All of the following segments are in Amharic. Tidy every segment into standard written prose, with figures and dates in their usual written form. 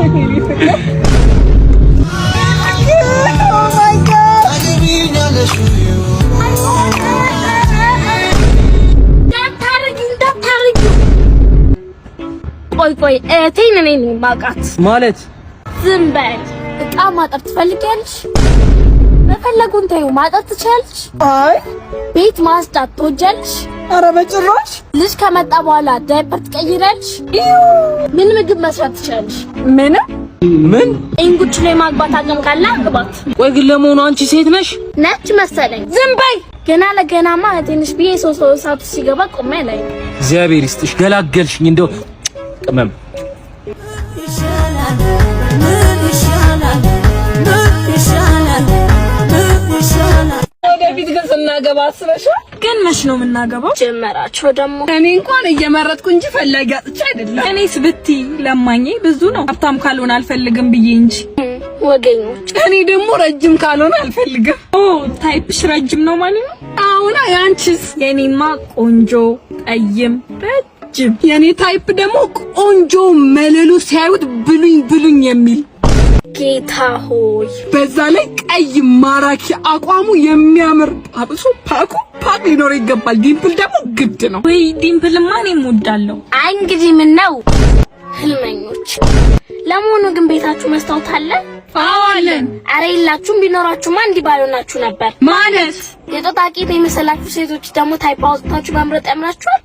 Oh my God. እንዳታረጊው እንዳታረጊው። ቆይ ቆይ፣ እህቴን እኔ ነኝ የማውቃት። ማለት? ዝም በል። እቃ ማጠብ ትፈልጊያለሽ? መፈለጉን ተይው፣ ማጠብ ትችያለሽ? አይ። ቤት ማጽዳት ትወጃለሽ? ኧረ በጭራሽ። ልጅ ከመጣ በኋላ ዳይፐር ትቀይሪያለሽ? ምን ምግብ መስራት ትችያለሽ? ምንም። ምን? እንጉች ላይ ማግባት አቅም ካለ አግባት። ቆይ ግን ለመሆኑ አንቺ ሴት ነሽ? ነች መሰለኝ። ዝም በይ። ገና ለገናማ እህቴ ነሽ ብዬ ሰው ሰው እሳቱ ሲገባ ቆሜ ላይ እግዚአብሔር ይስጥሽ፣ ገላገልሽኝ። እንደው ቅመም። ይሻላል፣ ምን ይሻላል፣ ምን ይሻላል፣ ምን ይሻላል? ወደፊት ግን ስናገባ አስበሻል? ግን መች ነው የምናገባው? ጀመራቸው ደግሞ። እኔ እንኳን እየመረጥኩ እንጂ ፈላጊ አጥቼ አይደለም። እኔስ ብቲ ለማኜ ብዙ ነው። ሀብታም ካልሆነ አልፈልግም ብዬ እንጂ። ወገኞች። እኔ ደግሞ ረጅም ካልሆነ አልፈልግም። ኦ፣ type ሽ ረጅም ነው ማለት ነው? አሁን ያንቺስ? የኔማ ቆንጆ፣ ጠይም፣ ረጅም። የኔ type ደግሞ ቆንጆ፣ መለሎ፣ ሲያዩት ብሉኝ ብሉኝ የሚል። ጌታ ሆይ። በዛ ላይ ቀይ፣ ማራኪ፣ አቋሙ የሚያምር፣ አብሶ ፓኩ pack ሊኖረው ይገባል። Dimple ደግሞ ግድ ነው። ወይ dimple ማ እኔም እወዳለሁ። አይ እንግዲህ ምን ነው ህልመኞች። ለመሆኑ ግን ቤታችሁ መስታወት አለ? አዎ አለን። አረ የላችሁም። ቢኖራችሁማ እንዲህ ባልሆናችሁ ነበር። ማለት? የጦጣ ቂጥ የመሰላችሁ ሴቶች ደግሞ type አውጥታችሁ መምረጥ ያምራችኋል።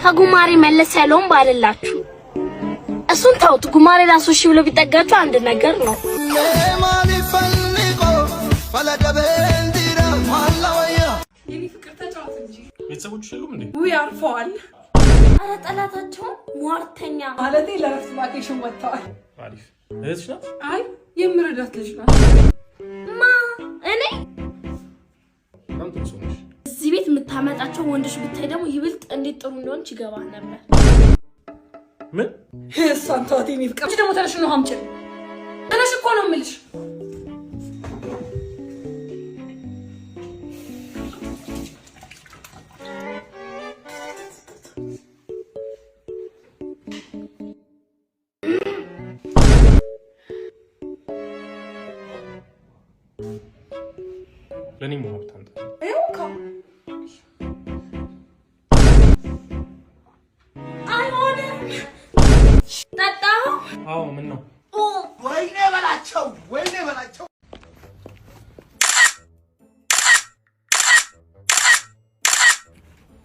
ከጉማሬ መለስ ያለውን ባልላችሁ። እሱን ተውት። ጉማሬ ራሱ እሺ ብሎ ቢጠጋችሁ አንድ ነገር ነው። የኔ ፍቅር ተጫወት እንጂ። ቤተሰቦች የሉም እንዴ? ውይ አርፈዋል። አረ ጠላታቸውን ሟርተኛ። ማለቴ ለረፍት vacation ወጥተዋል። አሪፍ። እህትሽ ናት? አይ፣ የምረዳት ልጅ ናት። ማ፣ እኔ? በጣም ጥሩ ሰው ነሽ። እዚህ ቤት የምታመጣቸው ወንዶች ብታይ ደግሞ ይብልጥ እንዴት ጥሩ እንደሆንች ይገባህ ነበር። ምን? እሷን ተዋት የኔ ፍቅር። አንቺ ደግሞ ተነሽ ነው አምጪ። ተነሽ እኮ ነው የምልሽ። ለእኔም ውሃ ብታምጣ። ይኸው እኮ። አይሆንም። ጠጣው። አዎ፣ ምን ነው? ወይኔ በላቸው፣ ወይኔ በላቸው።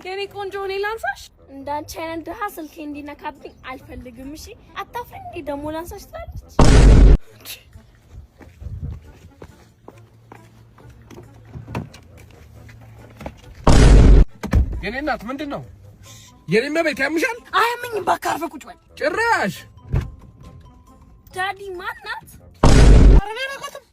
የኔ ቆንጆ እኔ ላንሳሽ? እንዳንቺ አይነት ድሃ ስልኬ እንዲነካብኝ አልፈልግም። እሺ አታፍሪ እንዴ ደግሞ ላንሳሽ ትላለች። የኔ እናት ምንድን ነው? የኔ እመቤት ያምሻል? አያመኝም። እባክህ አርፈህ ቁጭ በል። ጭራሽ። Daddy ማን ናት? ኧረ እኔ አላውቃትም።